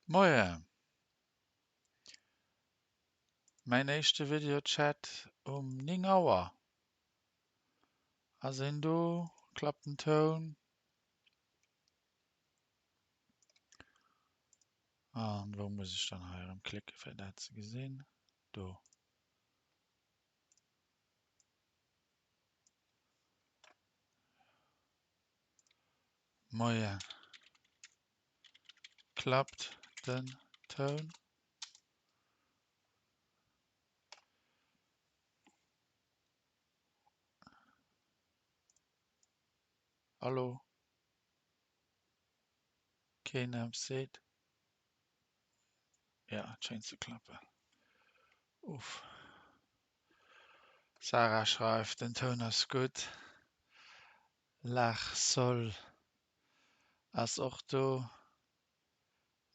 Moien. Mäin éischte Videochat um 9 Auer. Ass een do? Klappt den Toun? An wou muss ech dann hei erëm klicke fir dat ze gesinn? Do. Moien. Klappt den Toun? Hallo? Keen eppes seet? Ja, et schéint ze klappen. Uff. Sarah schreift, den Toun ass gutt. Lach Sol ass och do.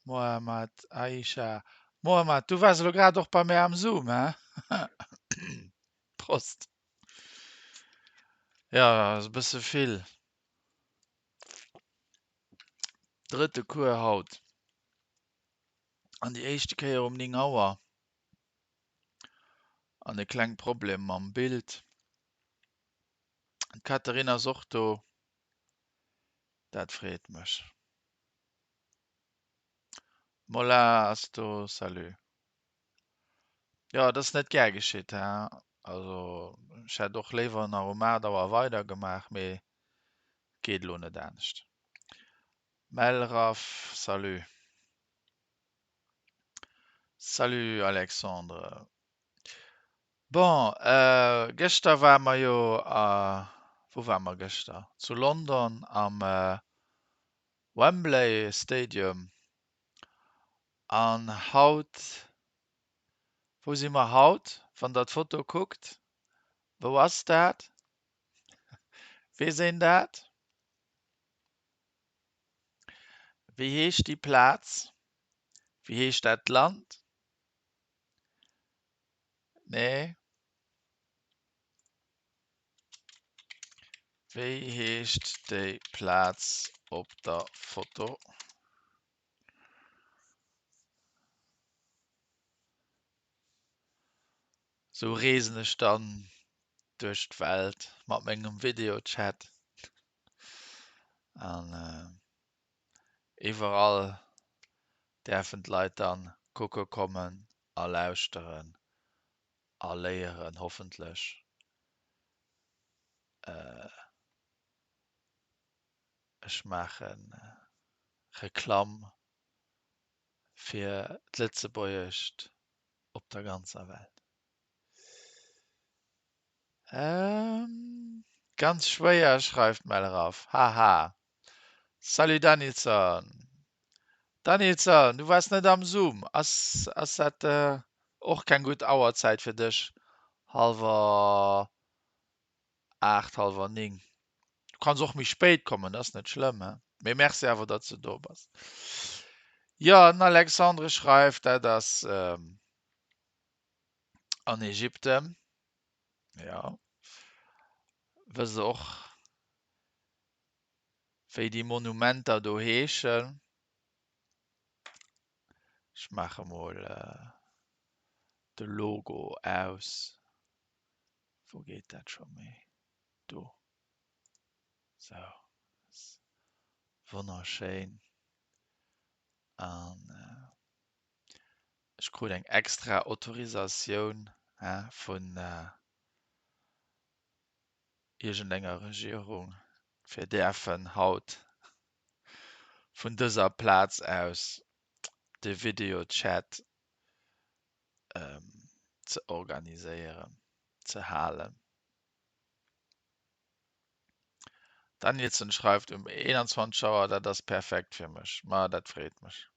Mohamad, Aisha. Mohamad, du waars elo grad och bei mär am Zoom, he? Prost. Jo, ass e bësse vill. Drëtte Cours haut. An déi éischte Kéier um 9 Auer. An e kleng Problem mam Bild. D'Catherine ass och do. Dat freet mech. Mola ass do, salut. Jo, et ass net gär geschitt, he. Also ech hätt och léiwer nach um 8 Auer weidergemaach, mee geet elo net anescht. Melraf, salut. Salut Alexandre. Bon, gëschter ware mer jo a, wou ware mer gëschter? Zu London am Wembley Stadium. An haut, wou si mer haut? Wann der d'Foto kuckt, wou ass dat? Weess een dat? Wéi heescht déi Plaz? Wéi heescht dat Land? Nee. Wéi heescht déi Plaz op der Foto? Sou reesen ech dann duerch d'Welt mat mengem Videochat an iwwerall däerfen d'Leit dann kucke kommen a lauschteren a léieren hoffentlech. Ech maache Reklamm fir d'Lëtzebuergescht op der ganzer Welt. Ganz schwéier, schreift d'Melraf. Haha. Salut Danilson. Danilson, du waars net am Zoom. Ass ass dat och keng gutt Auerzäit fir dech? Hallwer 8, hallwer 9. Du kanns och méi spéit kommen, dat ass net schlëmm, he? Mee merci awer, datt s de do bass. Jo, den Alexandre schreift, dat ass an Ägypten. Jo. Wësst och, wéi déi Monumenter do heeschen. Ech maache mol de Logo aus. Wou geet dat scho méi? Do. Sou, ass wonnerschéin. An ech krut eng extra Autorisatioun vun iergendenger Regierung, fir däerfen haut vun dëser Plaz aus de Videochat ze organiséieren, ze halen. Danielson schreift um 21 Auer, dat ass perfekt fir mech. Ma dat freet mech.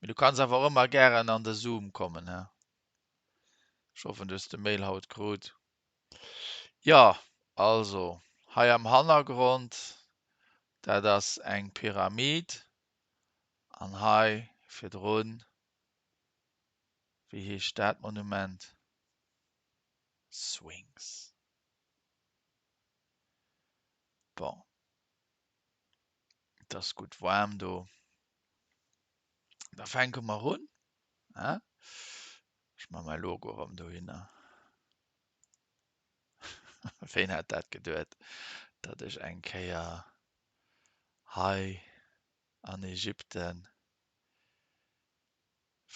Mee du kanns awer och ëmmer gären an de Zoom kommen, he? Ech hoffen, du hues de Mail haut krut. Jo, also hei am Hannergrond, dat ass eng Pyramid an hei virdrun, wéi heescht dat Monument? Sphinx. Bon, et ass gutt waarm do. Da fänke mer un. Ech man mäi Logo erëm dohinner. Ween hätt dat geduet, datt ech eng Kéier hei an Ägypten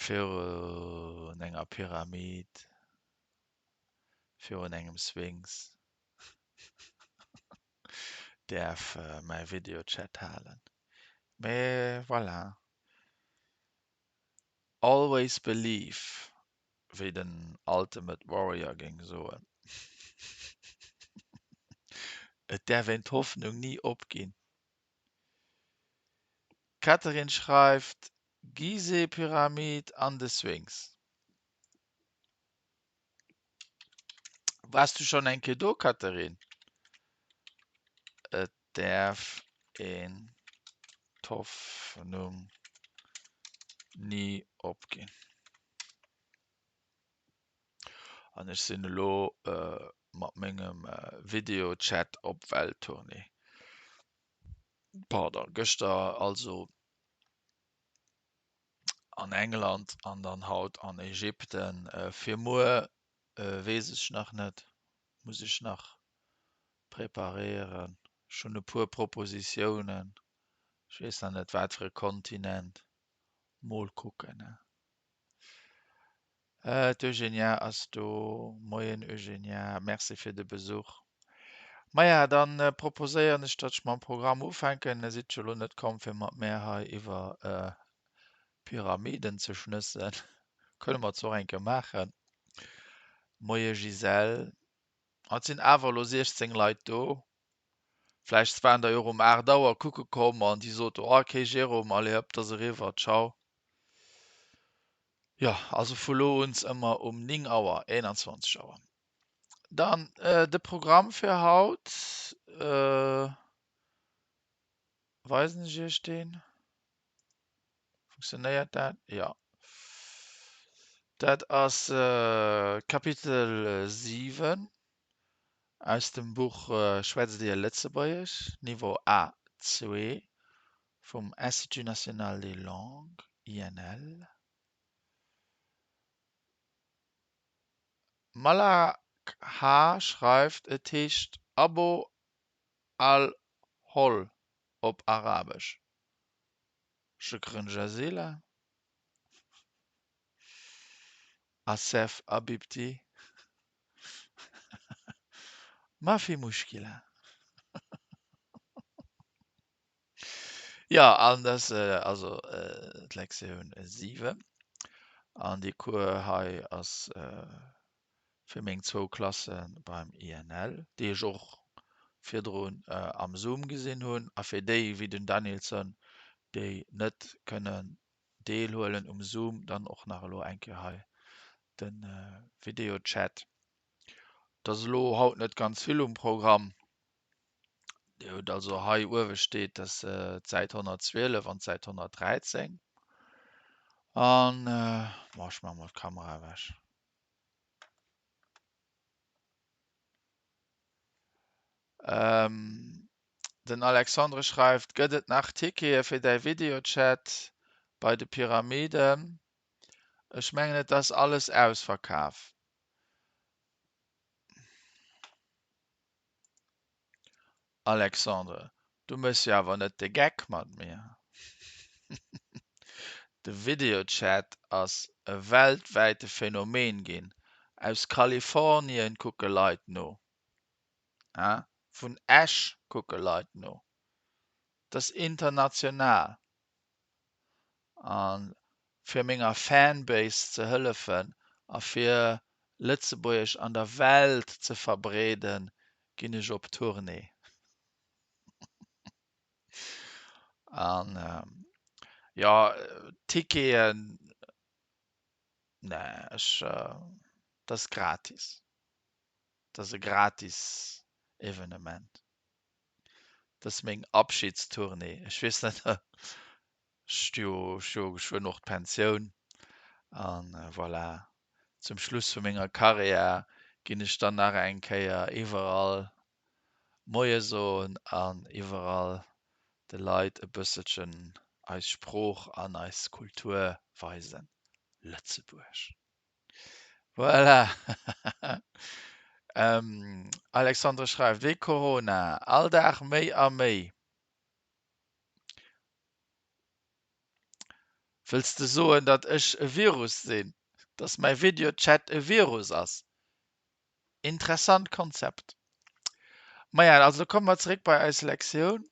virun enger Pyramid, virun engem Sphinx däerf mäi Videochat halen. Mee voilà. Always believe, wéi den Ultimate Warrior géing soen. Et däerf een d'Hoffnung ni opginn. D'Catherine schreift, Gizeh-Pyramid an de Sphinx. Waars du schonn eng Kéier do, Catherine? Et däerf een d'Hoffnung ni opginn. An ech sinn elo mat mengem Videochat op Welttournée. Pardon, gëschter also an England an dann haut an Ägypten. Fir muer weess ech nach net, muss ech nach preparéieren. Ech hunn e puer Propositiounen, ech weess nach net wat fir e Kontinent. Mol kucken. D'Eugenia ass do. Moien Eugenia, merci fir de Besuch. Maja, dann proposéieren ech, datt ech mam Programm ufänken. Der sidd jo elo net komm, fir mat mär hei iwwer Pyramiden ze schnëssen. Kënne mer zwar och eng Kéier maachen. Moie Gisèle. Et sinn awer elo 16 Leit do. Vläicht waren der jo och um 8 Auer kucke komm an déi soten, oh okay Jérôme, allez hëpp, 't ass eriwwer, ciao. Jo, also vu lo un ëmmer um 9 Auer, 21 Auer. Dann de Programm fir haut, weisen ech iech deen. Funktionéiert dat? Jo. Dat ass Kapitel 7 aus dem Buch Schwätzt Dir Lëtzebuergesch, Niveau A2 vum Institut National des Langues, INL. Malak H. schreift, Et heescht Abo al-Hol op Arabesch. Shukran jazila. Asef Abibti. Mafi mushkila. Jo, an dat also d'Lektioun 7. An déi Cours hei ass fir meng zwou Klasse beim INL, déi ech och virdrun am Zoom gesinn hunn, a fir déi, wéi den Danielson, déi net kënnen deelhuelen um Zoom, dann och nach elo eng Kéier hei de Videochat. Et ass elo haut net ganz vill um Programm. Dir hutt also hei uewe steet dass d'Säit 112 an d'Säit 113. An, bon, ech maache mol d'Kamera ewech. Den Alexandre schreift, Gëtt et nach Tickete fir däi Videochat bei de Pyramiden? Ech mengen et ass alles ausverkaf. Alexandre, Du méchs jo awer net de Geck mat mir. De Videochat ass e weltwäite Phänomen ginn. Aus Kalifornien kucke Leit no. Vun Esch kucke Leit no. Et ass international. A fir menger Fanbase ze hëllefen a fir Lëtzebuergesch an der Welt ze verbreeden, ginn ech op Tournée. An jo, Ticketen, nee, ech, dat ass gratis. Dat ass e gratis Evenement. Dat ass meng Abschiedstournée. Ech weess net, ech sti jo, ech hu jo geschwënn och d'Pensioun an voilà, zum Schluss vu menger Karriär ginn ech dann nach eng Kéier iwwerall Moie soen an iwwerall de Leit e bësselchen. Eis Sprooch an eis Kultur weisen. Lëtzebuerg. Voilà. Alexandre schreift, Wéi Corona, all Dag méi a méi. Wëlls de soen, datt ech e Virus sinn? Datt mäi Videochat e Virus ass? Interessant Konzept. Maja, also komme mer zeréck bei eis Lektioun.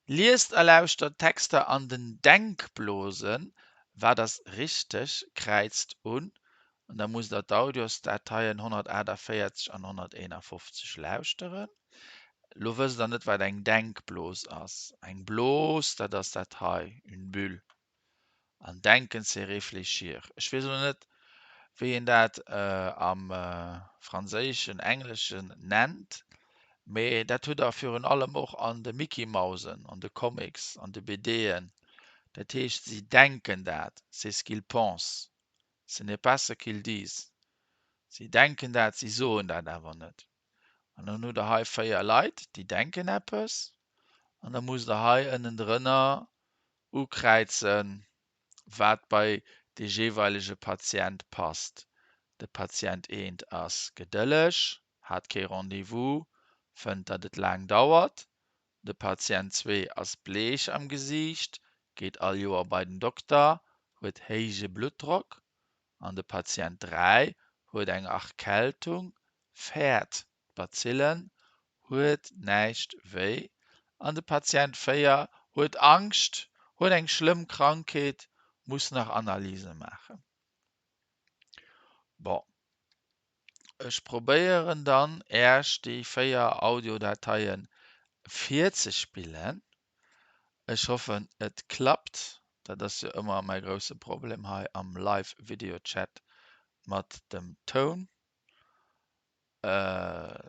Liest a lauschtert d'Texter an den Denkblosen, Wat ass richteg? Kräizt un an da musst der d'Audiosdateien 148 an 151 lauschteren. Lo wësst der net, wat eng Denkblos ass. Eng Blos, dat ass dat hei, une bulle. An denken, c'est réfléchir. Ech weess elo net, wéi een dat am Franséischen, Engleschen nennt, mee dat hutt der virun allem och an de Mickey-Mausen, an de Comics, an de BDen. Dat heescht, si denken dat, c'est ce qu'ils pensent, ce n'est pas ce qu'ils disent. Si denken dat, si soen dat awer net. An dann hutt der hei 4 Leit, déi denken eppes, an da musst der hei ënnendrënner ukräizen, wat bei de jeeweilege Patient passt. De Patient eent ass gedëlleg, hat kee Rendez-vous, fënnt, datt et laang dauert. De Patient zwee ass bleech am Gesiicht, geet all Joer bei den Dokter, huet héije Bluttdrock. An de Patient 3 huet eng Erkältung, fäert d'Bazillen, huet näischt wéi. An de Patient 4 huet Angscht, huet eng schlëmm Krankheet, muss nach Analyse maachen. Bon, ech probéieren dann Äerch déi 4 Audiodateie virzespillen. Ech hoffen et klappt. Dat ass jo ëmmer mäi grousse Problem hei am Live Video Chat mat dem Toun.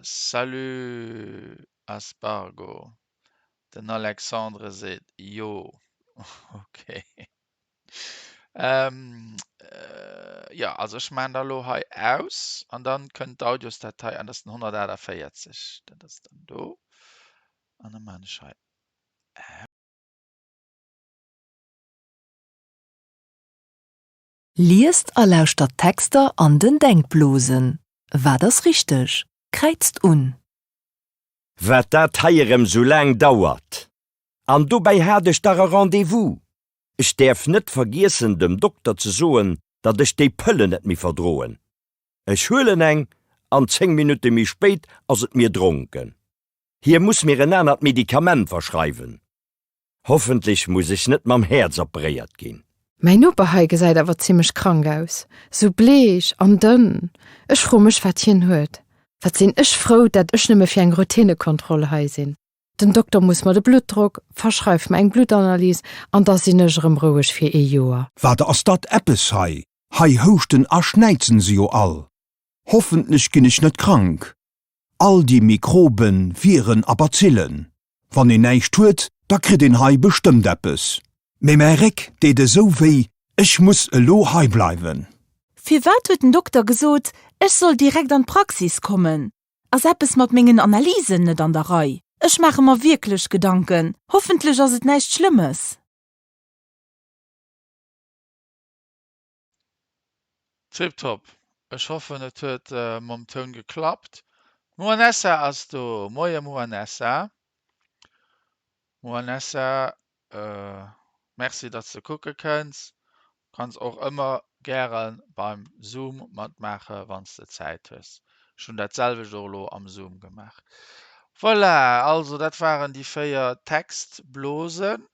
Salut Aspargo, den Alexandre seet jo. Ok. Jo, also ech maachen da lo hei aus an dann kënnt d'Audiosdatei an dat ass den 148, dat ass dann do an da maachen ech hei Liest a lauschtert d'Texter an den Denkblosen. Wat ass richteg? Kräizt un. Wat dat hei erëm sou laang dauert! An dobäi hat ech dach e Rendez-vous. Ech däerf net vergiessen dem Dokter ze soen, datt ech déi Pëllen net méi verdroen. Ech huelen eng an 10 Minutte méi spéit ass et mir dronken. Hie muss mir en anert Medikament verschreiwen. Hoffentlech muss ech net mam Häerz operéiert ginn. Mäin Noper hei gesäit awer zimmlech krank aus, sou bleech an dënn. Ech froe mech wat hien huet. Wat sinn ech frou, dat ech nëmme fir eng Routinekontroll hei sinn. Den Dokter muss mer de Bluttdrock, verschreift mer eng Bluttanalys an da sinn ech erëm roueg fir ee Joer. Wat ass dat eppes hei? Hei houschten a schnäizen se jo all. Hoffentlech ginn ech net krank. All déi Mikroben, Viren a Bazillen. Wann een näischt huet, da kritt een hei bestëmmt eppes. Mee mäi Réck deet esou wéi, ech muss elo hei bleiwen. Firwat huet den Dokter gesot, ech soll direkt an d'Praxis kommen? Ass eppes mat mengen Analysen net an der Rei? Ech maache mer wierklech Gedanken. Hoffentlech ass et näischt Schlëmmes. Tiptop, ech hoffen et huet mam Toun geklappt. D'Muanessa ass do, moie Muanessa. Muanessa, merci datts de kucke kënns. Kanns och ëmmer gäre beim Zoom matmaache wanns de Zäit hues. Ech hunn dat selwecht och elo am Zoom gemaach. Voilà, also dat waren déi 4 Textblosen.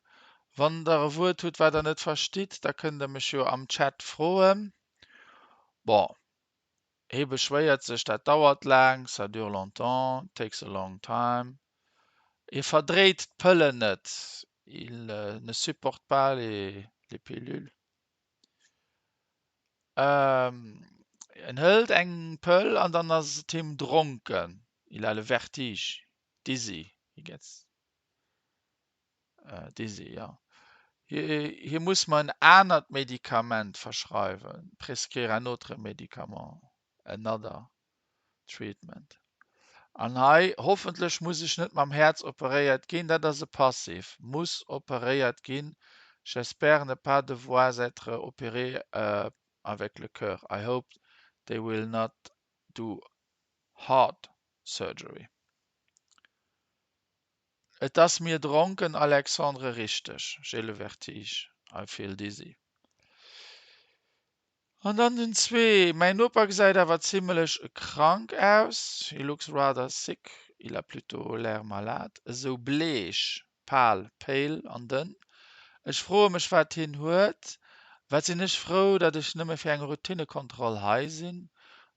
Wann der e Wuert hutt, wat der net verstitt, da kënnt der mech jo am Chat froen. Bon, hee beschwéiert sech, dat dauert laang, ça dure longtemps, takes a long time. Hie verdréit d'Pëllen net, il ne supporte pas les les pilules. En hëlt eng Pëll an dann ass et him dronken, il a le vertige, dizzy, he gets. Dizzy, jo. Hie muss mer en anert Medikament verschreiwen, prescrire un autre médicament, another treatment. An hei, hoffentlech muss ech net mam Häerz operéiert ginn, dat ass e Passiv, muss operéiert ginn, j'espère ne pas devoir être opéré avec le cœur, I hope they will not do heart surgery. Et ass mir dronken, Alexandre, Richteg, j'ai le vertige, I feel dizzy. An dann den zwee. Mäin Noper gesäit awer zimmelech krank aus, he looks rather sick, il a plutôt l'air malade, esou bleech, pâle, pale, an dënn. Ech froe mech wat hien huet. Wat sinn ech frou, datt ech nëmme fir eng Routinekontroll hei sinn.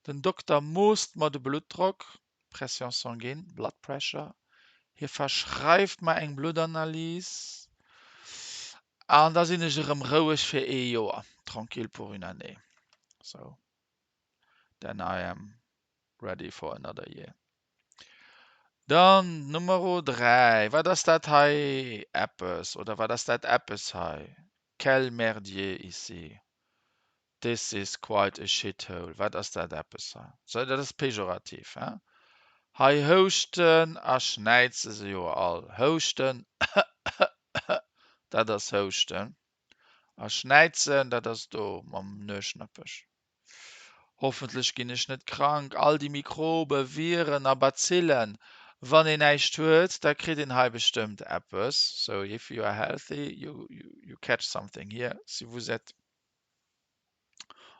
Den Dokter moosst mer de Bluttdrock, pression sanguine, blood pressure, hie verschreift mer eng Bluttanalys an da sinn ech erëm roueg fir ee Joer, tranquille pour une année, so then I am ready for another year. Dann Numero 3, wat ass dat hei eppes oder wat ass dat eppes hei? Quel merdier ici. This is quite a shithole. Wat ass dat eppes hei? So, dat ass pejorativ, hein? Hei houschten a schnäize se jo all. Houschten, dat ass houschten. A schnäizen, dat ass do mam Nueschnappech. Hoffentlech ginn ech net krank. All déi Mikrobe, Viren a Bazillen. Wann een näischt huet, da kritt een hei bestëmmt eppes. So, if you are healthy, you, you, you catch something here. Si vous êtes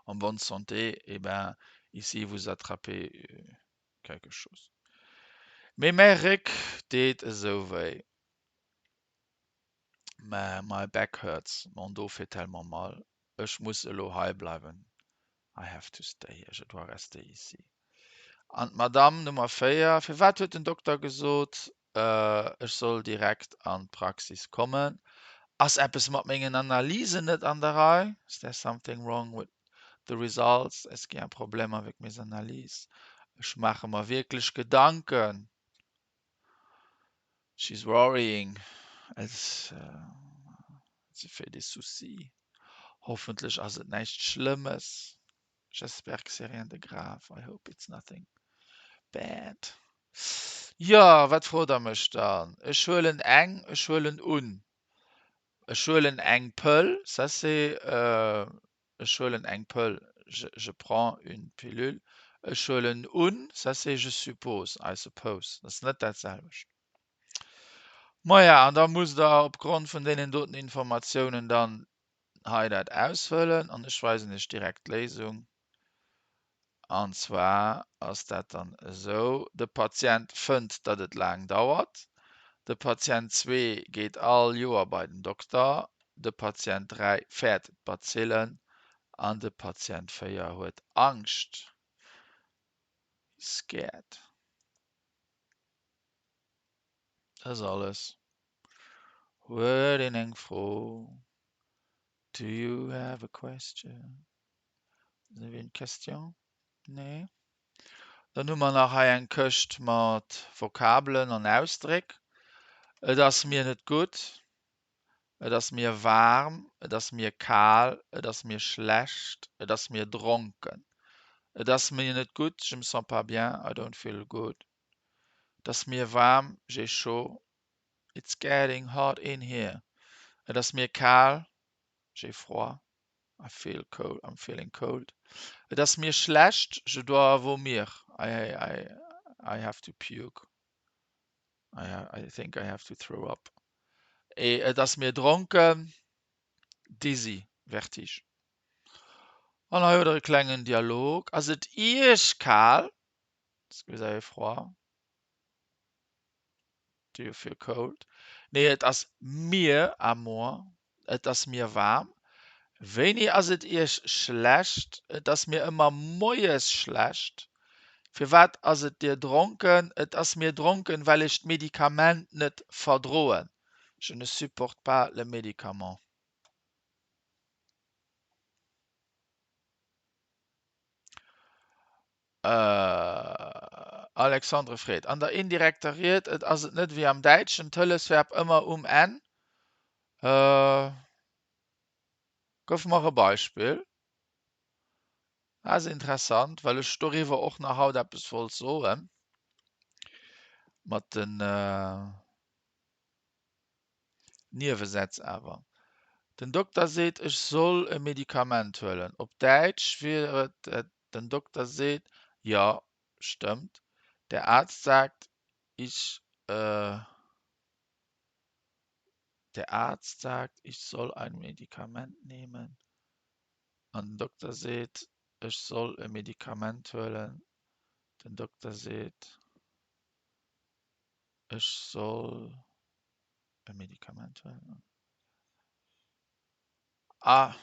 en bonne santé, eh ben, ici vous attrapez quelque chose. Mee mäi Réck deet esou wéi. Mä my back hurts, mon dos fait tellement mal. Ech muss elo hei bleiwen. I have to stay here, je dois rester ici. An d'Madame Nummer 4, Firwat huet den Dokter gesot, ech soll direkt an d'Praxis kommen? Ass eppes mat mengen Analysen net an der Rei? Is there something wrong with the results? Est-ce qu'il y a un problème avec mes analyses? Ech maache mer wierklech Gedanken. She's worrying. Elle se fait des soucis. Hoffentlech ass et näischt Schlëmmes. J'espère que c'est rien de grave. I hope it's nothing bad. Jo, wat frot der mech dann? Ech huelen eng, ech huelen un. Ech huelen eng Pëll, ça c'est ech huelen eng Pëll, je, je prends une pilule. Ech huelen un, ça c'est je suppose, I suppose. Dat ass net dat selwecht. Maja, an da musst der opgrond vun deenen doten Informatiounen dann hei dat ausfëllen an ech weisen iech direkt d'Léisung. An zwar ass dat dann esou, de Patient fënnt, datt et laang dauert, de Patient 2 geet all Joer bei den Dokter, de Patient 3 fäert d'Bazillen an de Patient 4 huet Angscht, he's scared. Dat ass alles. Huet een eng Fro? Do you have a question? Vous avez une question? Nee? Dann hu mer nach hei eng Këscht mat Vokabelen an Ausdréck. Et ass mir net gutt. Et ass mir waarm. Et ass mir kal. Et ass mir schlecht. Et ass mir dronken. Et ass mir net gutt. Je me sens pas bien. I don't feel good. Et ass mir waarm. J'ai chaud. It's getting hot in here. Et ass mir kal. J'ai froid. I feel cold. I'm feeling cold. Et ass mir schlecht. Je dois vomir. I, I, I have to puke. I, I think I have to throw up. Et ass mir dronken. Dizzy. Vertige. An hei huet der e klengen Dialog. Ass et Iech kal? Est-ce que vous avez froid? Do you feel cold? Nee, et ass mir, à moi, et ass mir waarm. Wéini ass et Iech schlecht? Et ass mir ëmmer moies schlecht. Firwat ass et dir dronken? Et ass mir dronken, well ech d'Medikament net verdroen. Je ne supporte pas le médicament. Alexandre freet an der indirekter Ried, et ass et net ewéi am Däitschen, d'Hëllefsverb ëmmer um Enn? Gëff mer e Beispill. Dat ass interessant, well ech doriwwer och nach haut eppes wollt soen. Mat den Niewesätz awer. Den Dokter seet, ech soll e Medikament huelen. Op Däitsch wier et, Den Dokter seet, jo, stëmmt, Der Arzt sagt, ich, Der Arzt sagt, ich soll ein Medikament nehmen. An den Dokter seet, ech soll e Medikament huelen. Den Dokter seet, ech soll e Medikament huelen. Ah,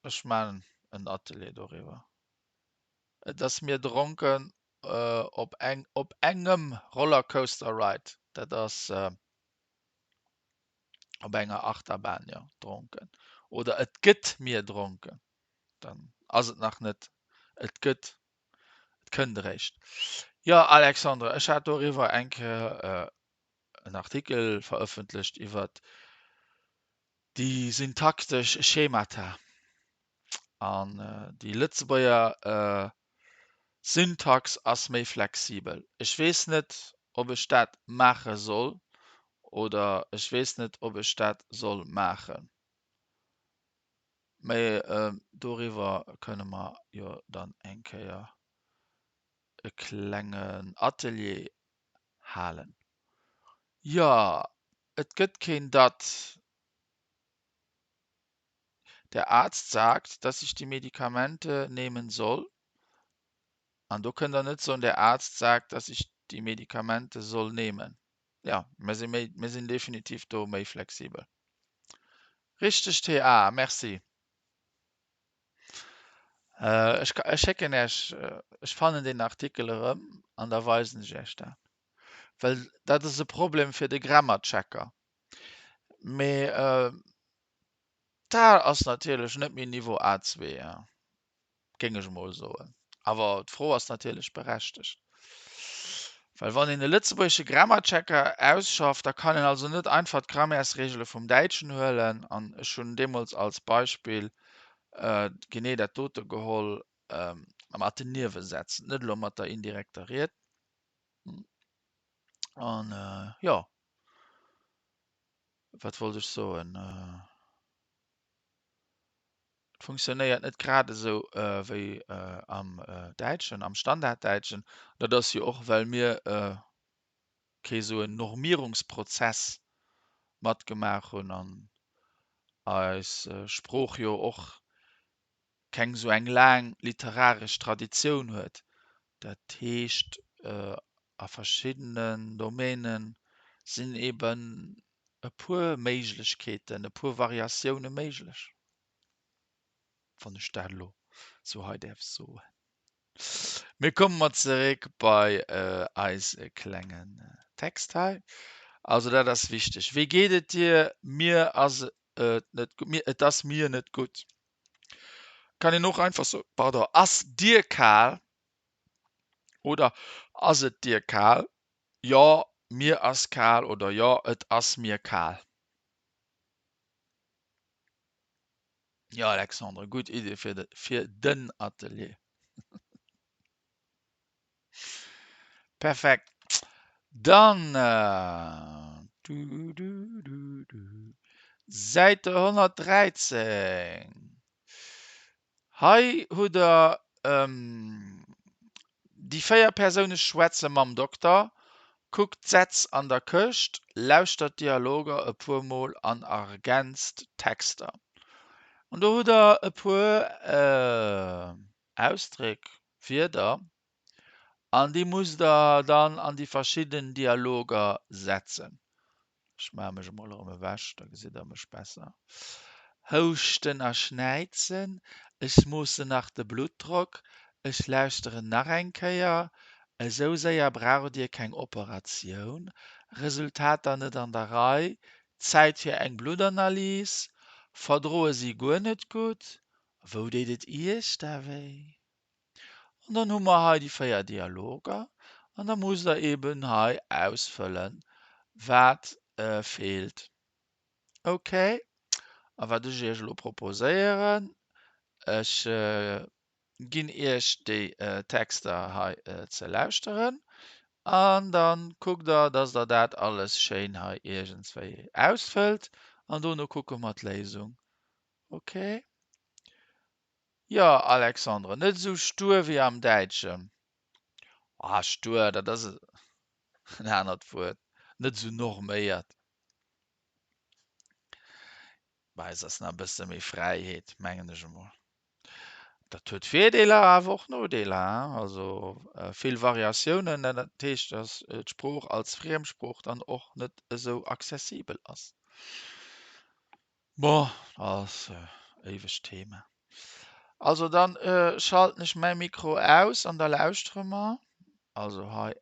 ech maachen en Atelier doriwwer. Et ass mir dronken op eng op engem Rollercoaster Ride. Dat ass op enger Achterbahn, jo, dronken. Oder et gëtt mir dronken. Dann ass et nach net. Et gëtt. Et kënnt eréischt. Jo, Alexandre, ech hat doriwwer eng Kéier en Artikel verëffentlecht iwwer déi syntaktesch Schemata an déi Lëtzebuerger Syntax ass méi flexibel. Ech weess net, ob ech dat maache soll oder ech weess net, ob ech dat soll maachen. Mä doriwwer kënne mer jo dann eng Kéier e klengen Atelier halen. Jo, et gëtt keen datt. Der Arzt sagt, dass ich die Medikamente nehmen soll. An do kënnt Der net soen, Der Arzt sagt, dass ich die Medikamente soll nehmen. Jo, mir si méi, mir sinn definitiv do méi flexibel. Richteg TA, merci. Ech, ech schécken Iech, ech fannen deen Artikel erëm an da weisen ech Iech dat. Well dat ass e Problem fir de Grammar Checker. Mee dat ass natierlech net méi Niveau A2, géing ech emol soen. Awer d'Fro ass natierlech berechtegt. Well wann een e lëtzebuergesche Grammar Checker ausschafft, da kann een also net einfach d'Grammaires-Reegele vum Däitschen huelen. An ech hunn deemools als Beispill genee dat dote geholl, mat den Niewesätz, net elo mat der indirekter Ried. An jo, wat wollt ech soen? Et funktionéiert net grad esou wéi am Däitschen, am Standarddäitschen. Dat ass jo och, well mir kee sou en Normierungsprozess matgemaach hunn an eis Sprooch jo och keng sou eng laang literaresch Traditioun huet. Dat heescht, a verschiddenen Domäne sinn eben e puer Méiglechkeeten, e puer Variatioune méiglech, wann ech dat elo sou hei däerf soen. Mir komme mer zeréck bei eise klengen Text hei. Also dat ass wichteg. Wéi geet et dir? Mir ass et net gutt. Et ass mir net gutt. Kann een och einfach soen, pardon, ass dir kal oder ass et dir kal? Jo, mir ass kal oder jo, et ass mir kal. Jo, Alexandre, gutt Idee fir de, fir den Atelier. Perfekt. Dann du, du, du, du. Säite 113. Hei hutt der déi 4 Persoune schwätze mam Dokter, kuckt d'Sätz an der Këscht, lauschtert d'Dialoger e puer Mol an ergänzt d'Texter. An do hutt der e puer Ausdréck, Wierder, an déi musst der dann an déi verschidden Dialoger setzen. Ech maache mech emol erëm ewech, da gesitt der mech besser. Houschten a Schnäizen, ech moossen nach de Bluttdrock, ech lauschteren nach eng Kéier, esou séier braucht Dir keng Operatioun, Resultater net an der Rei, Zäit fir eng Bluttanalys, verdroe si guer net gutt, wou deet et Iech da wéi? An dann hu mer hei déi 4 Dialoger an da musst Der eeben hei ausfëllen, wat feelt. Okay. A wat ech Iech elo proposéieren, ech ginn Iech déi Texter hei ze lauschteren. An dann kuckt der, dass der dat alles schéin hei iergendswéi ausfëllt an dono kucke mer d'Léisung. Ok? Jo, Alexandre, net esou stur wéi am Däitschen. Ah, stur, dat ass en anert Wuert. Net esou norméiert. Bei eis ass nach e bësse méi Fräiheet, mengen ech emol. Dat huet Virdeeler, awer och Nodeeler. Also vill Variatiounen, dat heescht, datt d'Sprooch als Friemsprooch dann och net esou accessibel ass. Bon, ass e éiwegt Thema. Also dann schalten ech mäi Mikro aus an da lauschtere mer. Also hei.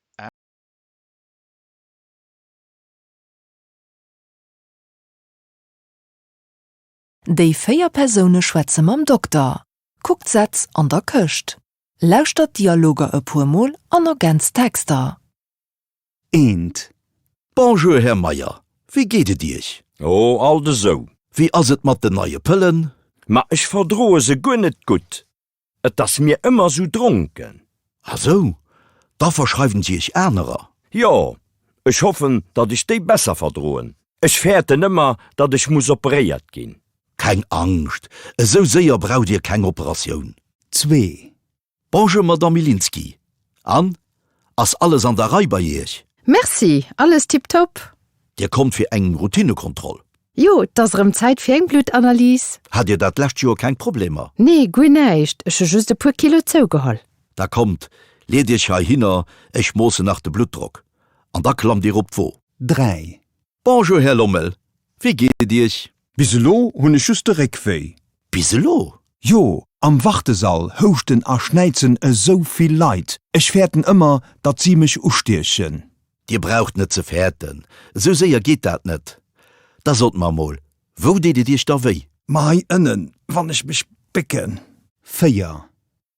Déi 4 Persoune schwätze mam Dokter. Kuckt d'Sätz an der Këscht. Lauschtert d'Dialoger e puer Mol an ergänzt d'Texter. Eent. Bonjour Här Meyer, wéi geet et Iech? Oh, alt esou. Wéi ass et mat den neie Pëllen? Ma ech verdroe se guer net gutt. Et ass mir ëmmer sou dronken. Ah sou, da verschreiwen se iech anerer? Jo, ech hoffen, datt ech déi besser verdroen. Ech fäerten ëmmer, datt ech muss operéiert ginn. Keng Angscht, esou séier braucht Dir keng Operatioun. Zwee. Bonjour Madame Milinski, an, ass alles an der Rei bei Iech? Merci, alles tiptop. Dir kommt fir eng Routinekontroll? Jo, 't ass erëm Zäit fir eng Bluttanalys. Hat Dir dat lescht Joer keng Problemer? Nee, guer näischt, ech hu just e puer Kilo zougeholl. Da kommt, leet Iech heihinner, ech moossen nach de Bluttdrock an da klammt Dir op d'Wo. 3. Bonjour Här Lommel, wéi geet et Iech? Bis elo hunn ech just de Réck wéi. Bis elo? Jo, am Wartesall houschten a schnäizen esou vill Leit, ech fäerten ëmmer, datt si mech ustiechen. Dir braucht net ze fäerten, esou séier geet dat net. Da sot mer emol, wou deet et Iech da wéi? Ma hei ënnen, wann ech mech bécken. 4.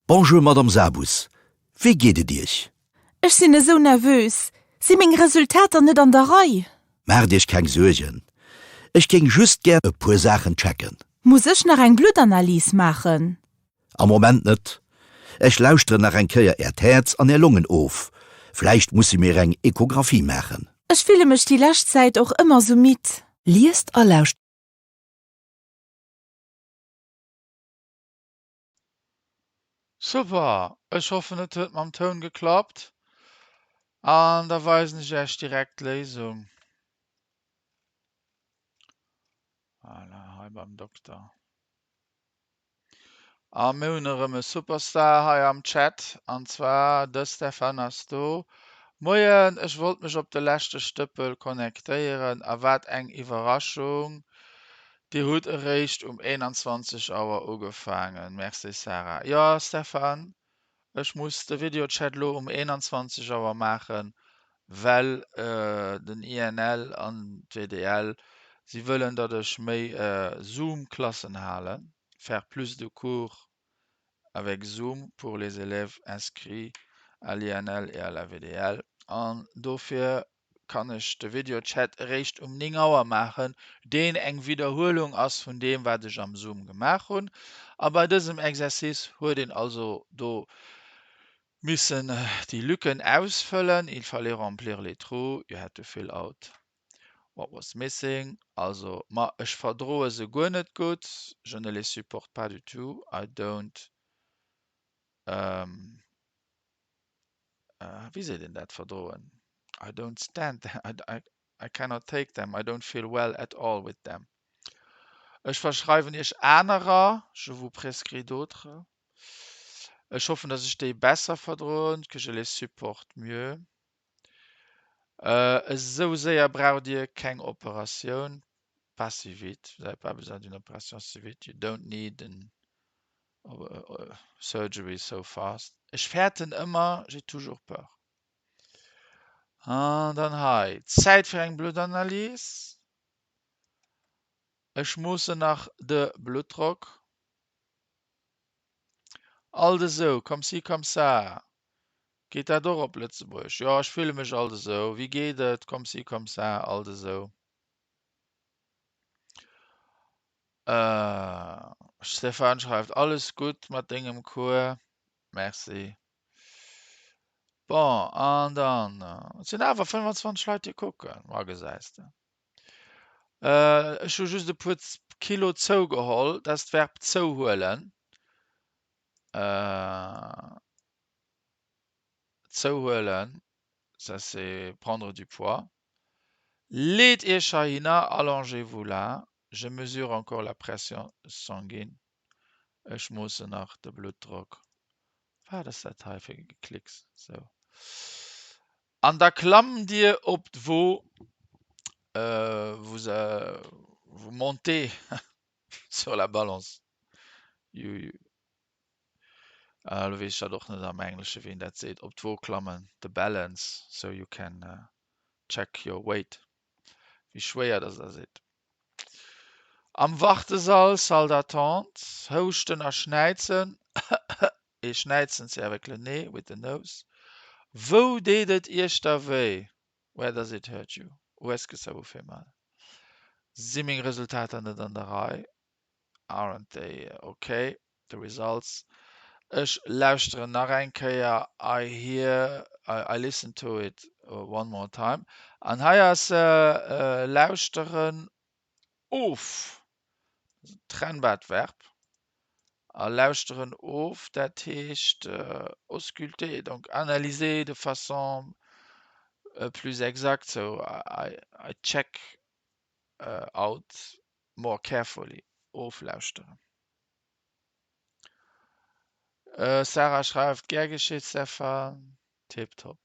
Bonjour Madame Sabus, wéi geet et Iech? Ech sinn esou nervös. Si meng Resultater net an der Rei? Maacht Iech keng Suergen, ech géing just gär e puer Saachen checken. Muss ech nach eng Bluttanalys maachen? Am Moment net. Ech lauschteren nach eng Kéier Äert Häerz an Är Longen of. Vläicht musse mir eng Echographie maachen. Ech fille mech déi lescht Zäit och ëmmer sou midd. Liest a lauschtert. Super! Ech hoffen et huet mam Toun geklappt an da weisen ech Iech direkt d'Léisung. Voilà, hei beim Dokter. A mir hunn erëm e Superstar hei am Chat, an zwar de Stefan ass do. Moien, ech wollt mech op de leschte Stëppel connectéieren a wat eng Iwwerraschung, Dir hutt eréischt um 21 Auer ugefaangen. Merci Sarah. Jo Stefan, ech muss de Videochat lo um 21 Auer maachen, well den INL an d'WDL, si wëllen datt ech méi Zoom-Klassen halen, faire plus de cours avec Zoom pour les élèves inscrits à l'INL et à la WDL an dofir kann ech de Videochat eréischt um 9 Auer maachen, deen eng Widderhuelung ass vun deem wat ech am Zoom gemaach hunn. A bei dësem Exercice huet een also do missen déi Lücken ausfëllen, il fallait remplir les trous, you had to fill out what was missing. Also, ma ech verdroe se guer net gutt, je ne les supporte pas du tout, I don't, wéi seet een dat, verdroen, I don't stand them, I, I cannot take them, I don't feel well at all with them. Ech verschreiwen iech anerer, je vous prescris d'autres. Ech hoffen, dass ech déi besser verdroen, que je les supporte mieux. Esou séier braucht Dir keng Operatioun, pas si vite, vous avez pas besoin d'une opération si vite, you don't need an surgery so fast. Ech fäerten ëmmer, j'ai toujours peur. An dann hei, Zäit fir eng Bluttanalys. Ech moossen nach de Bluttdrock. Alt esou, comme ci comme ça. Geet dat och op Lëtzebuergesch? Jo, ech fille mech alt esou. Wéi geet et? Comme ci comme ça, alt esou. Stéphane schreift, Alles gutt mat dengem Cours? Merci. Bon, an dann, et sinn awer 25 Leit déi kucken, ma gesäis de. Ech hu just e puer Kilo zougeholl, dat ass d'Verb zouhuelen. Zouhuelen, ça c'est prendre du poids. Leet Iech heihinner, allongez-vous là, je mesure encore la pression sanguine, ech moossen nach de Bluttdrock. Wat ass dat hei fir e Geklicks? Sou. An da klammt Dir op d'Wo, vous, vous montez sur la balance, you, elo weess ech dat och net am Englesche wéi een dat seet, op d'Wo klammen, the balance, so you can check your weight, wéi schwéier dass Der sidd. Am Wartesall, salle d'attente, houschten a schnäizen, et schnäizen c'est avec le nez, with the nose. Wou deet et Iech da wéi? Where does it hurt you? Où est-ce que ça vous fait mal? Si meng Resultater net an der Rei? Aren't they ok, the results? Ech lauschteren nach eng Kéier, I hear, I listen to it one more time. An hei ass lauschteren of, dat ass en trennbart Verb. A lauschteren of, dat heescht ausculter, donc analyser de façon plus exacte, so I, I check out more carefully, oflauschteren. Sarah schreift, Gär geschitt Stefan, tiptop.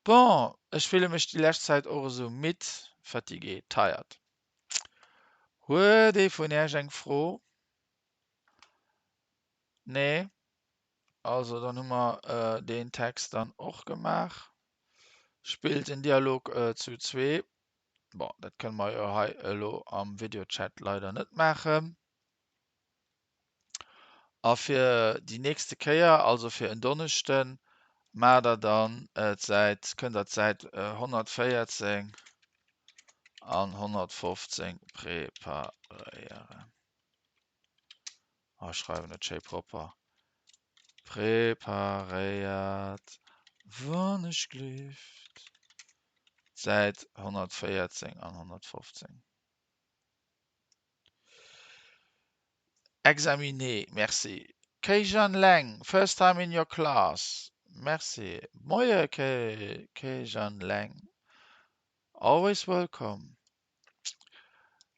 Bon, ech fille mech déi lescht Zäit och esou midd, fatigué, tired. Huet ee vun Äech eng Fro? Nee? Also dann hu mer deen Text dann och gemaach. Spillt den Dialog zu zwee. Bon, dat kënne mer jo hei elo am Videochat leider net maachen. A fir déi nächste Kéier, also fir en Donneschden, maacht der dann d'Säit, kënnt der d'Säit 114 an 115 preparéieren. Ech schreiwen et schéi propper. Preparéiert, wann ech gleeft, d'Säit 114 an 115. Examiner, merci. Keijan Leng, first time in your class, merci. Moie Keijan Leng, always welcome.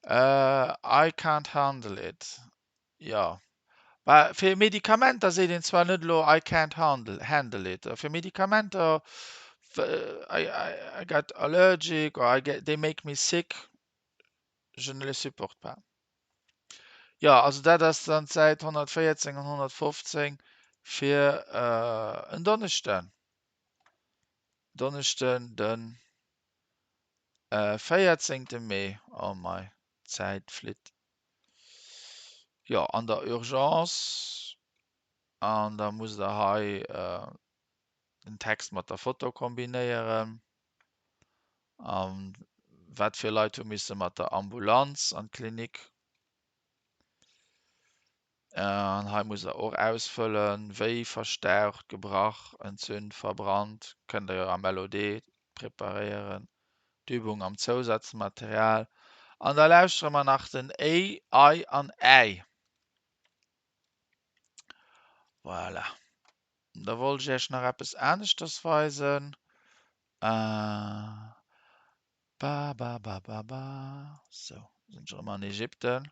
I can't handle it, jo. Bah, fir Medikamenter seet een zwar net elo I can't handle, handle it. Fir Medikamenter, I, I, I got allergic or I get, they make me sick. Je ne les supporte pas. Jo, also dat ass dann d'Säit 114 an 115 fir en Donneschden. Donneschden de 14. Mee. Oh mei, d'Zäit flitt. Jo, an der Urgence. An da musst der hei den Text mat der Foto kombinéieren. A wat fir Leit hu misse mat der Ambulanz an d'Klinik? An hei musst der och ausfëllen, wéi verstaucht, gebrach, entzünd, verbrannt. Kënnt der jo am LOD preparéieren, d'Übung am Zousazmaterial. An da lauschtere mer nach den Éi, Ei an Äi. Voilà. Da wollt ech Iech nach eppes aneschters weisen. Ba, ba, ba, ba, ba. Sou, sinn ech erëm an Ägypten.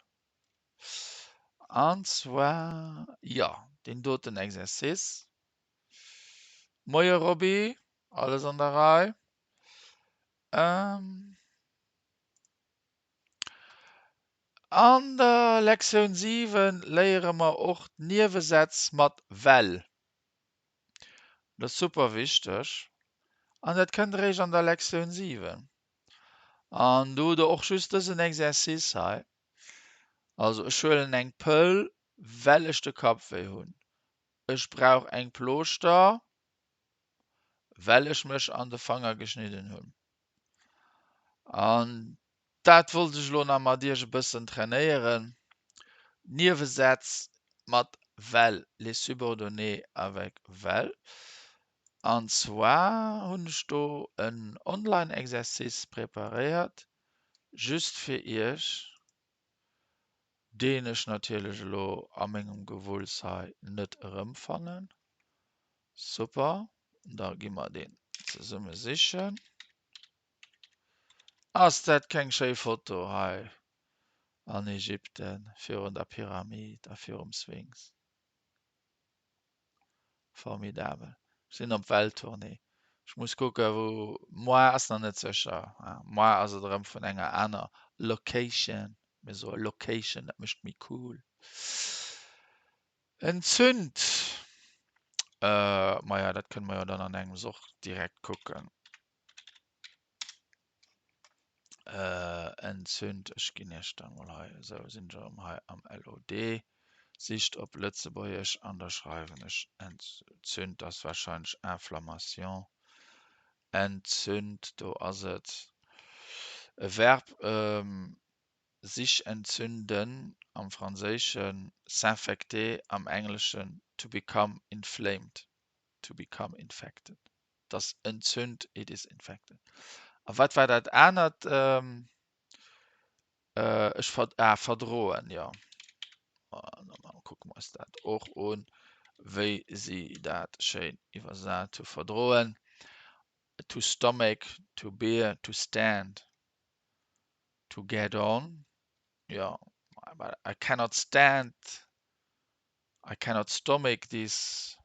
An zwar, jo, deen doten Exercice. Moie Robby, alles an der Rei? An der Lektioun 7 léiere mer och d'Niewesätz mat well. Dat ass super wichteg an dat kënnt eréischt an der Lektioun 7. An do hutt der och just dësen Exercice hei. Also ech huelen eng Pëll, well ech de Kappwéi hunn. Ech brauch eng Plooschter, well ech mech an de Fanger geschnidden hunn. An Dat wollt ech elo nach mat iech e bëssen trainéieren, Niewesätz mat well, les subordonnées avec well. An zwar hunn ech do en Online-Exercice preparéiert, just fir Iech, deen ech natierlech elo a mengem Gewulls hei net erëmfannen. Super, da gi mer deen zesumme sichen. Ass dat keng schéi Foto hei an Ägypten virun der Pyramid a virum Sphinx? Formidabel. Ech sinn op Welttournée. Ech muss kucken, wou. Moi ass nach net sécher. Moi ass et erëm vun enger aner Location. Mir soe Location, dat mécht méi cool. Entzünd. Maja, dat kënne mer jo dann an engems och direkt kucken. Entzünd, ech ginn iech da mol hei, esou sinn ech erëm hei am LOD, sicht op Lëtzebuergesch an da schreiwen ech entzünd, ass wahrscheinlech Inflammation, entzünd, do ass et e Verb, sich entzünden am Franséischen, s'infecter am Engleschen, to become inflamed, to become infected. 't ass entzünt, it is infected. A wat war dat anert? Ech ver, ah, verdroen, jo. Da kucke mer eis dat och un, wéi si dat schéin iwwersat hu. Verdroen, to stomach, to bear, to stand, to get on, jo, but I cannot stand, I cannot stomach this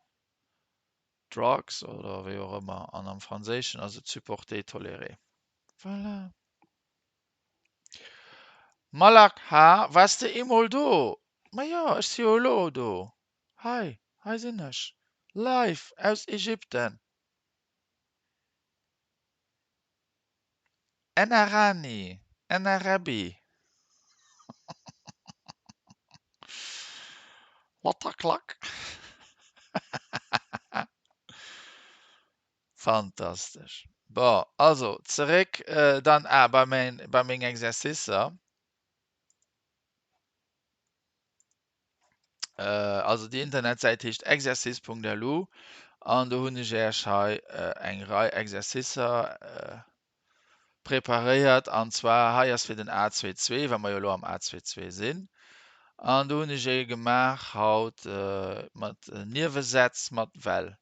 Drugs oder wéi och ëmmer, an am Franséischen ass et supporter, tolérer. Voilà. Malak, Ha, waars de eemol do? Ma jo, ech si jo elo do. Hei, hei sinn ech. Live aus Ägypten. Enarani, Enarabi. Lataklak. Fantastesch. Bon, also zeréck dann ah, bei mäin, bei meng Exercicer. Also déi Internetsäit heescht exercice.lu an do hunn ech Äech hei eng Rei Exercicer preparéiert an zwar hei ass fir den A22, well mer jo elo am A22 sinn an do hunn ech ee gemaach haut mat Niewesätz mat well,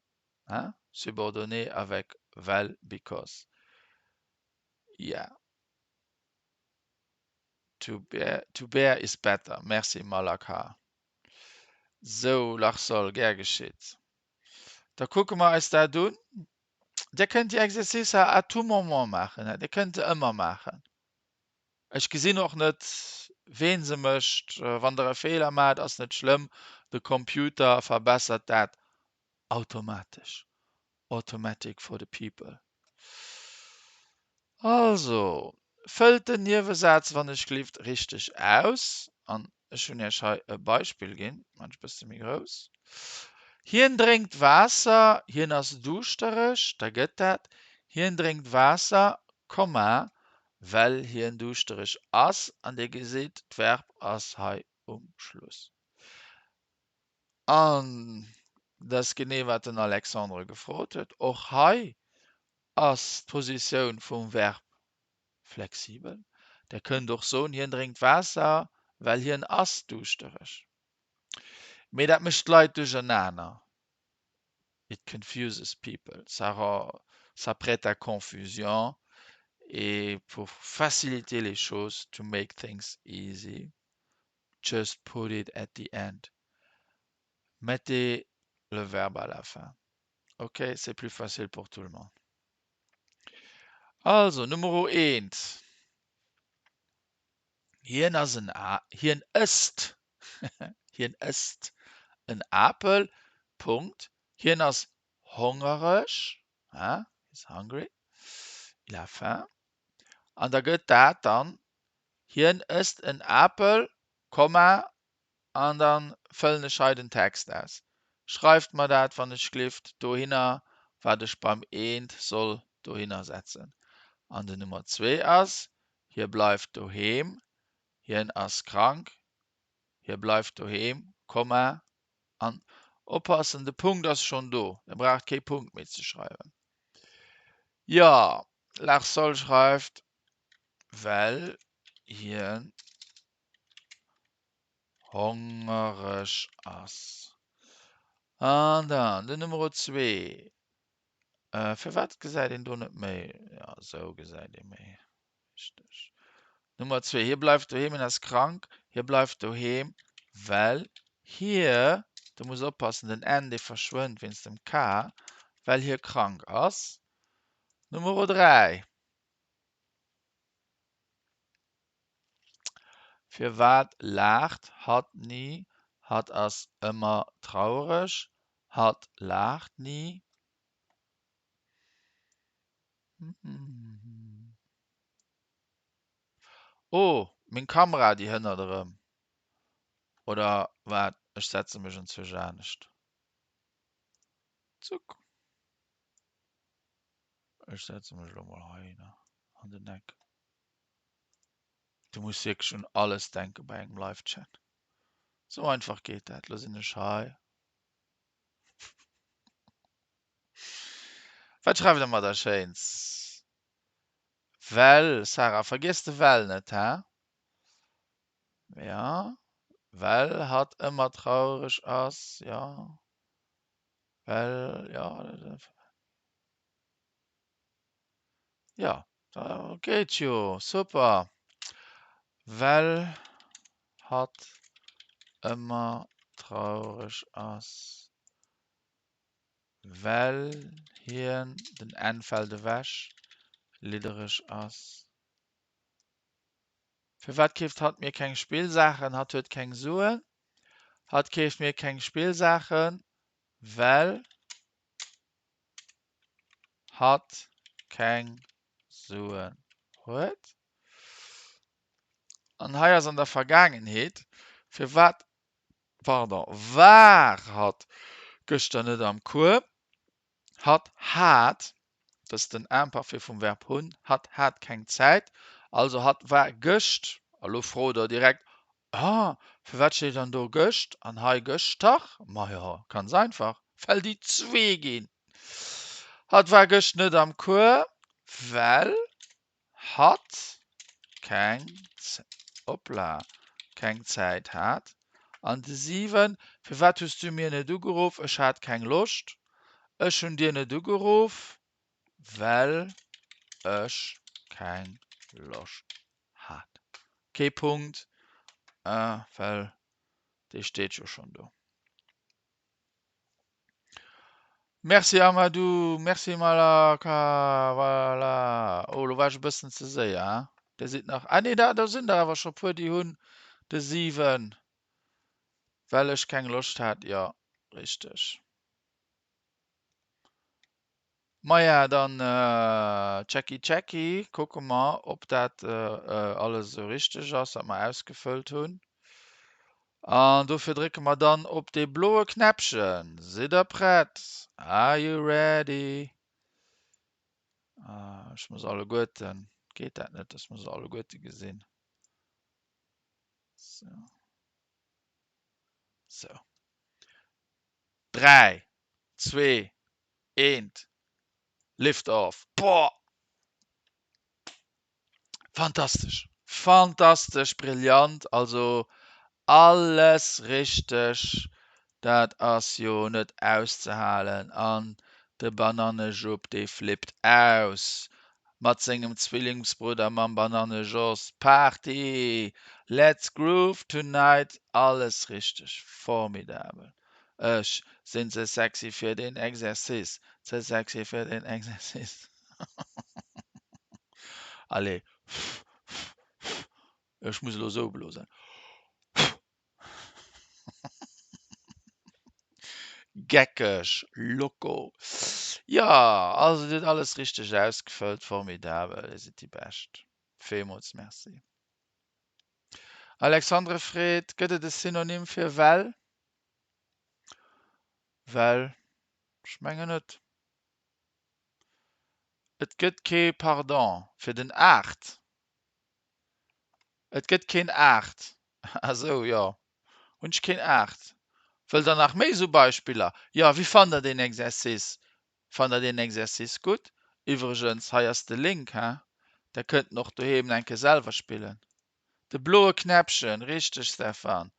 hein, subordonné avec well, because, yeah. To bear, to bear is better. Merci Malakar. Sou, Lachsol, gär geschitt. Da kucke mer eis dat un. Dir kënnt déi Exercicer à tout moment maachen, Dir kënnt se ëmmer maachen. Ech gesinn och net, ween se mécht. Wann Der e Feeler maacht, ass net schlëmm, de Computer verbessert dat automatesch. Automatic for the people. Also, fëllt den Niewesaz wann ech glift richteg aus. An ech hunn Iech hei e Beispill ginn, maan ech e bësse méi grouss. Hien drénkt Waasser, hien ass duuschtereg, da gëtt dat, Hien drénkt Waasser, Komma, well hien duuschtereg ass. An Dir gesitt, d'Verb ass hei um Schluss. An dat ass genee, wat den Alexandre gefrot huet. Och hei ass d'Positioun vum Verb flexibel. Der kënnt och soen, hien drénkt Waasser, well hien ass duuschtereg. Mee dat mécht d'Leit duerchernaner. It confuses people, ça rend, ça prête à confusion et pour faciliter les choses, to make things easy, just put it at the end. Mettez le verbe à la fin. Ok, c'est plus facile pour tout le monde. Also, Numero eent. Hien ass en A, hien ësst, hien ësst en Apel, Punkt. Hien ass hongereg, hein, he's hungry, il a faim. An da gëtt dat dann, hien ësst en Apel, Komma, An da fëllen ech hei den Text aus. Schreift mer dat, wann ech glift, dohinner, wat ech beim eent soll dohinner setzen. An den Nummer zwee ass, Hie bleift doheem, hien ass krank, hie bleift doheem, Komma, an. Oppassen, de Punkt ass schonn do, Dir braucht kee Punkt méi ze schreiwen. Jo, Larsol schreift, well hien hongereg ass. An dann den Numero zwee. Firwat gesäit een do net méi? Jo, esou gesäit ee méi. Richteg. Nummer zwee, Hie bleift doheem, hien ass krank. Hie bleift doheem, well hie, do muss oppassen, den N dee verschwënnt wéinst dem K, well hie krank ass. Numero 3, Firwat laacht hatt ni? Hatt ass ëmmer traureg. Hatt laacht ni. Oh, meng Kamera, déi hënnert erëm. Oder waart, ech setze mech enzwousch anescht. Zuck. Ech setze mech elo mol heihinner an den Eck. Du muss wierklech un alles denke bei engem Live-Chat. Sou einfach geet dat. Lo sinn ech hei. Wat schreift der mer da Schéins? Well, Sarah, vergiess de well net, hä? Ja, well hatt ëmmer traureg ass, jo. Well, jo. Jo, da geet jo, super. Well hatt ëmmer traureg ass. Well hien, den N fält ewech, liddereg ass. Firwat keeft hatt mir keng Spillsaachen? Hatt huet keng Suen. Hatt keeft mir keng Spillsaachen, well hatt keng Suen huet. An hei ass an der Vergaangenheet, firwat Pardon, war hatt gëschter net am Cours? Hatt hat, dat ass den Imparfait vum Verb hunn, hatt hat keng Zäit, also hatt war gëscht, a lo frot der direkt, Ah, firwat steet dann do gëscht an hei gëschter? Majo, ganz einfach, well déi zwee ginn. Hatt war gëscht net am Cours, well hatt keng, hoppla, keng Zäit hat. An de 7, Firwat hues du mir net ugeruff? Ech hat keng Loscht. Ech hunn dir net ugeruff, well ech keng Loscht hat. Kee Punkt, well dee steet jo schonn do. Merci Amadou, merci Malaka, voilà. Oh, lo war ech e bëssen ze séier, hein? Dir sidd nach, ah nee, da, do sinn der awer scho puer, déi hunn de 7, well ech keng Loscht hat, jo, richteg. Maja, dann checki checki, kucke mer, ob dat alles esou richteg ass, wat mer ausgefëllt hunn. An dofir drécke mer dann op dee bloe Knäppchen. Sidd der prett? Are you ready? Ech muss alleguerten, geet dat net, dass mer se alleguerte gesinn? Sou. Sou. 3, 2, 1, Lift off! Boah! Fantastesch! Fantastesch, brillant, also alles richteg, dat ass jo net auszehalen an de Banannejupp dee flippt aus mat sengem Zwillingsbrudder mam Banannejos, Party! Let's groove tonight! Alles richteg, formidabel! Ech sinn ze sexy fir den Exercice, ze sexy fir den Exercice. Allez, ech muss elo esou blosen. Geckeg, loco. Jo, also dir hutt alles richteg ausgefëllt, formidabel, dir sidd déi Bescht. Villmools Merci. Alexandre freet, Gëtt et e Synonym fir well? Well? Ech mengen net. Et gëtt kee Pardon fir den 8. Et gëtt keen 8. Ah sou, jo. Hunn ech keen 8? Wëllt der nach méi esou Beispiller? Jo, wéi fannt der deen Exercice? Fannt der deen Exercice gutt? Iwwregens, hei ass de Link, he? Der kënnt en och doheem eng Kéier selwer spillen. De bloe Knäppchen, richteg Stefan.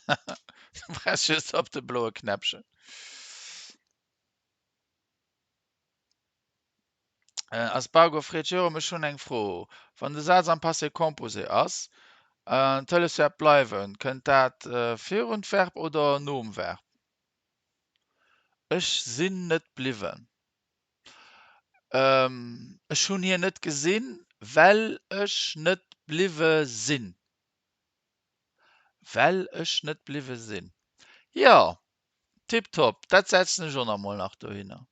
Du brauchs just op de bloe Knäppchen. Aspargo freet, Jérôme, ech hunn eng Fro. Wann de Saz am Passé composé ass, an d'Hëllefsverb bleiwen, kënnt dat virun d'Verb oder nom Verb? Ech sinn net bliwwen. Ech hunn hien net gesinn, well ech net bliwwe sinn. Well ech net bliwwe sinn. Jo, tiptop, dat setzen ech och nach mol nach dohinner.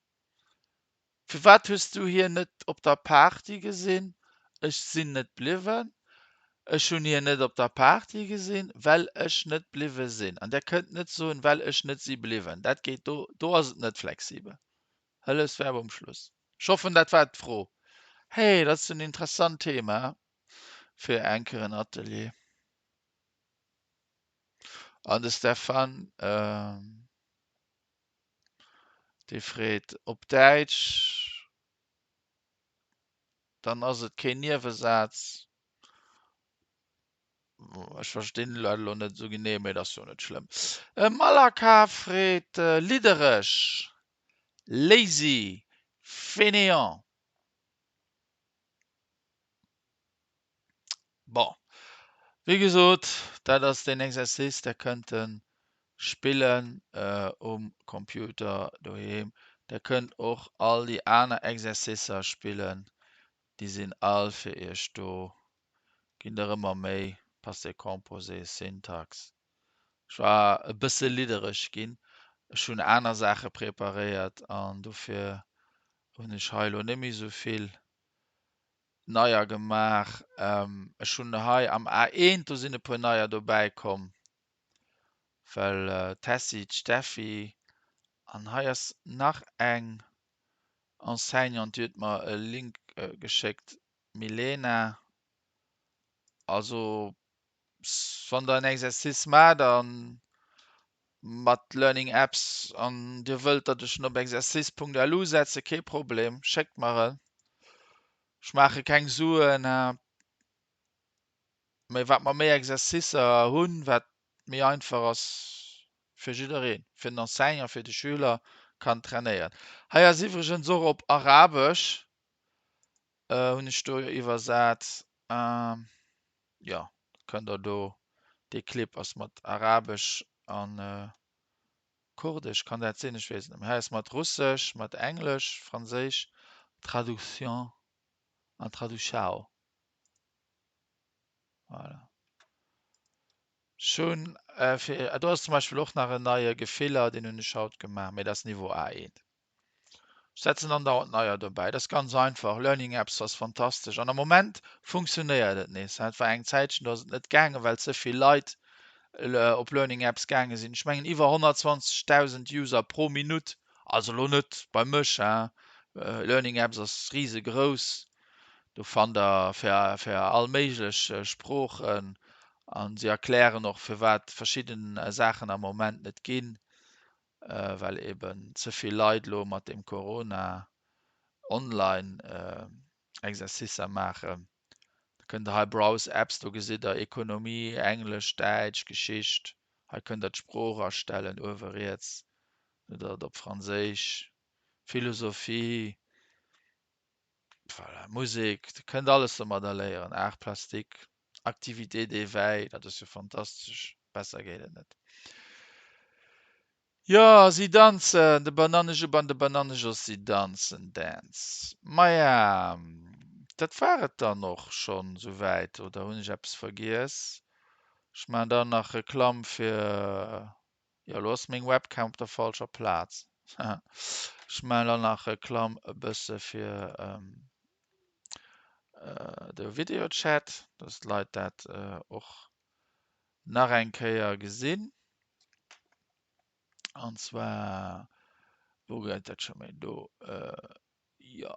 Firwat hues du hien net op der Party gesinn? Ech sinn net bliwwen. Ech hunn hien net op der Party gesinn, well ech net bliwwe sinn. An der kënnt net soen, well ech net si bliwwen. Dat geet do, do ass et net flexibel. Hëllefsverb um Schluss. Ech hoffen, dat war d'Fro. Hey, dat ass en interessant Thema fir eng Kéier en Atelier. An de Stefan, dee freet op Däitsch, dann ass et keen Niewesaz. Ech verstinn dat elo net esou genee, mee dat ass jo net schlëmm. Malaka freet liddereg, lazy, fainéant. Bon, wéi gesot, dat ass deen Exercice, Der kënnt e spillen um Computer doheem. Der kënnt och all déi aner Exercicer spillen, déi sinn all fir Iech do. Ginn der ëmmer méi, Passé composé, Syntax. Ech war e bësse liddereg ginn, ech hunn aner Saache preparéiert an dofir hunn ech hei elo net méi esou vill neier gemaach. Ech hunn hei am A1, do sinn e puer neier dobäi komm, well d'Tessy, d'Steffi an hei ass nach eng Enseignante, déi huet mer e Link geschéckt, d'Milena. Also wann der en Exercice maacht a mat Learning Apps an dir wëllt, datt ech en op exercice.lu setze, kee Problem, schéckt mer en. Ech maache keng Suen, mee wat mer méi Exercicer hunn, wat méi einfach ass fir jiddereen, fir den Enseignant, fir de Schüler, kann trainéieren. Hei ass iwwregens och op Arabesch, hunn ech do iwwersat. Jo, kënnt der do, dee Clip ass mat Arabesch an Kurdesch, kann dat sinn? Ech weess et net méi. Hei ass mat Russesch, mat Englesch, Franséisch, Traduction an Traduchao. Voilà. Ech hunn fir, do ass zum Beispill och nach en neie Gefiller, deen hunn ech haut gemaach, mee dat ass Niveau A1. Ech setzen andauernd neier dobäi. Dat ass ganz einfach. Learning Apps ass fantastesch. An am Moment funktionéiert et nees. Et war eng Zäitchen, do ass et net gaangen, well ze vill Leit op Learning Apps gaange sinn. Ech mengen iwwer 120.000 User pro Minutt. Also elo net bei mech, hein. Learning Apps ass risegrouss. Do fannt der fir, fir all méiglech Sproochen. A si erklären och, firwat verschidden Saachen am Moment net ginn. well eben ze vill Leit elo mat dem Corona online Exercicer maachen. Da kënnt der hei Browse Apps, do gesitt der Ekonomie, Englesch, Däitsch, Geschicht. Hei kënnt der d'Sprooch astellen, uewe riets, hutt der et op Franséisch, Philosophie, voilà, Musek, der kënnt alles domadder léieren, Art plastique. Activité d'éveil, dat ass jo fantastesch, besser geet et net. Jo, si danzen, de Banannejupp an de Banannejos, si danzen Dance. Maja, dat war et dann och schonn souwäit, oder hunn ech eppes vergiess? Ech maachen dann nach Reklamm fir Jo, elo ass meng Webcam op der falscher Plaz. Ech maachen dann nach Reklamm e bësse fir de Videochat, dass d'Leit dat och nach eng Kéier gesinn. An zwar, wou gëtt dat scho méi? Do, jo.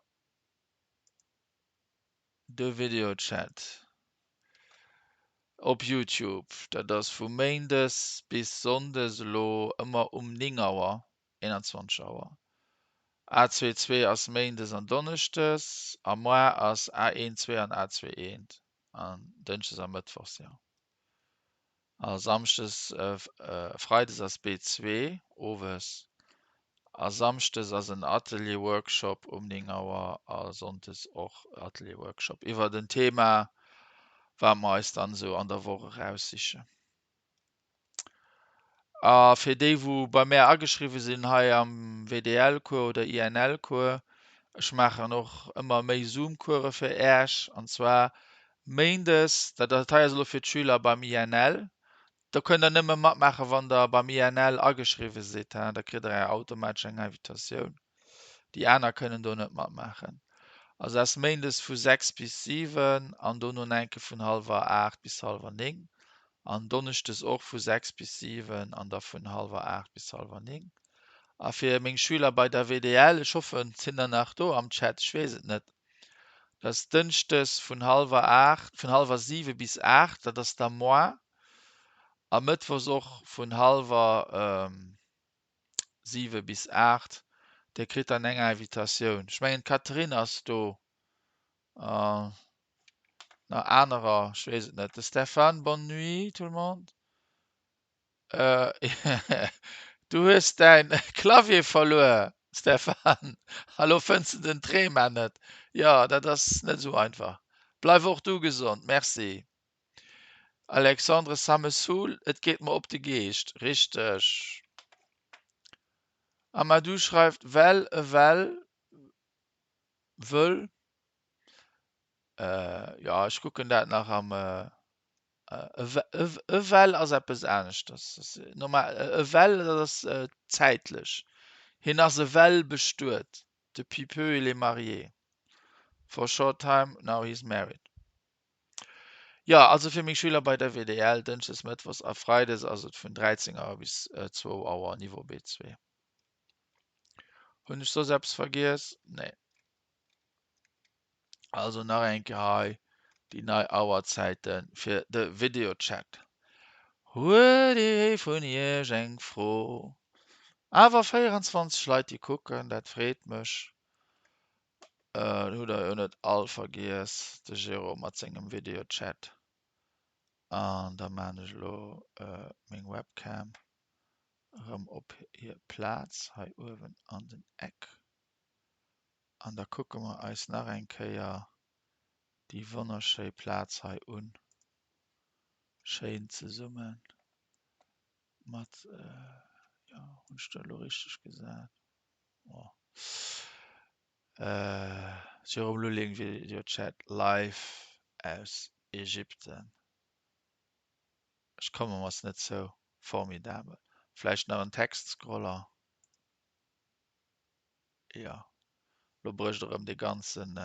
De Videochat. Op Youtube. Dat ass vu Méindes bis Sonndes elo ëmmer um 9 Auer, 21 Auer. A2 2 ass Méindes an Donneschdes a moar ass A1 2 an A2 1 an Dënschdes a Mëttwochs, jo. A Samschdes, Freides ass B2 owes a Samschdes ass en Atelier Workshop um 9 Auer a Sonndes och Atelier Workshop iwwert en Thema wat mer eis dann esou an der Woch eraussichen. A fir déi wou bei mär ageschriwwe sinn hei am WDL Cours oder INL Cours, ech maachen och ëmmer méi Zoom Course fir Äerch an zwar Méindes, dat hei ass elo fir d'Schüler beim INL, do kënnt der nëmme matmaachen, wann der beim INL ageschriwwe sidd, da kritt der automatesch eng Invitatioun. Déi aner kënnen do net matmaachen. Also ass méindes vu 6 bis 7 an dono enke vun hallwer 8 bis hallwer 9 an donneschdes och vu 6 bis 7 an da vun hallwer 8 bis hallwer 9. A fir meng Schüler bei der WDL, ech hoffen, et sinn der nach do am Chat, ech weess et net, Dat ass dënschdes vun hallwer 8, vun hallwer 7 bis 8, dat ass da moar, a mëttwochs och vun hallwer 7 bis 8. Dir kritt dann eng Invitatioun. Ech mengen d'Catherine ass do an nach anerer, ech weess et net. De Stéphane, bonne nuit tout le monde. Du hues däin Clavier verluer, Stéphane. A lo fënns de den Trema net. Jo, dat ass net esou einfach. Bleif och du gesond. Merci. Alexandre, Ça me saoule, et geet mer op de Geescht. Richteg. Amadou schreift, well, ewell, wëll. Jo, ech kucken dat nach am. Ewell ass eppes aneschters. Normal ewell dat ass zäitlech. Hien ass ewell bestuet. Depuis peu il est marié. For a short time now he's married. Jo, also fir meng Schüler bei der WDL, Dënschdes, Mëttwochs a Freides ass et vun 13 Auer bis 2 Auer, Niveau B2. Hunn ech soss eppes vergiess? Nee. Also nach eng Kéier hei déi nei Auerzäite fir de Videochat. Huet ee vun iech eng Fro? Awer 24 Leit déi kucken, dat freet mech. Hutt der jo net all vergiess, de Jérôme mat sengem Videochat. An da maan ech elo meng Webcam erëm op hir Plaz hei uewen an den Eck. An da kucke mer eis nach eng Kéier déi wonnerschéi Plaz hei un. Schéin zesumme mat, jo, hunn ech dat elo richteg gesat? Jo. Jérôme Lulling, Videochat live aus Ägypten. Ech komme mer net zou. Formidabel. Vläicht nach en Textscroller. Jo, lo brécht erëm de ganzen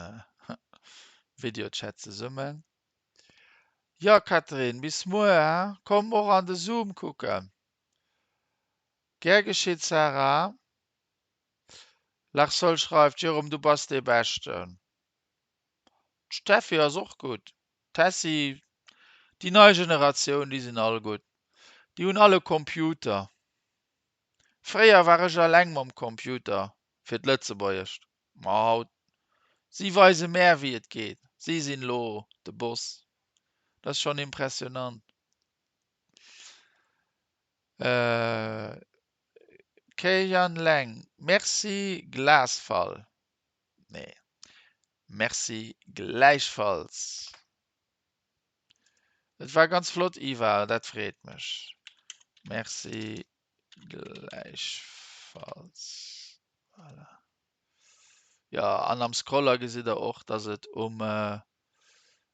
Videochat zesummen. Jo Catherine, bis muer hein, komm och an de Zoom kucken. Gär geschitt Sarah. Larsol schreift, Jérôme du bass dee Beschten. D'Steffi ass och gutt. D'Tessy, déi nei Generatioun, déi sinn all gutt. Déi hunn all e Computer. Fréier war ech eleng mam Computer fir d'Lëtzebuergescht, ma haut, si weise mär wéi et geet, si sinn elo de Boss. Dat ass schonn impressionant. Keyan Leng, Merci Glasfall. Nee, Merci gläichfalls. Et war ganz flott Iva, dat freet mech. Merci gläichfalls. Voilà. Ja, an am Scroller gesitt der och, dass et um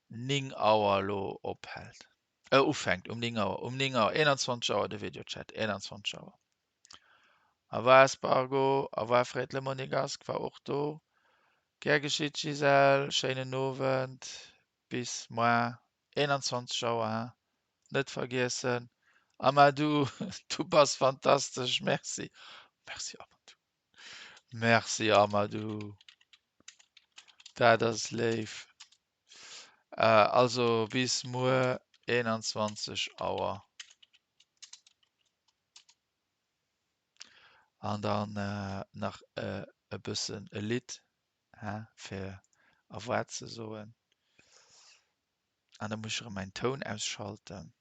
9 Auer elo ophält. Äh, ufänkt um 9 Auer. Um 9 Auer, 21 Auer de Videochat, 21 Auer. Au revoir Espargo, au revoir Fred Le Monégasque war och do. Gär geschitt Gisèle, schéinen Owend. Bis moar 21 Auer hein, net vergiessen. Amadou, du bass fantastesch, merci. Merci Amadou. Merci Amadou. Dat ass léif. Also bis muer. 21 Auer. An dann nach e bëssen e Lidd, hä, fir Au revoir ze soen. An da muss ech erëm mäin Toun ausschalten.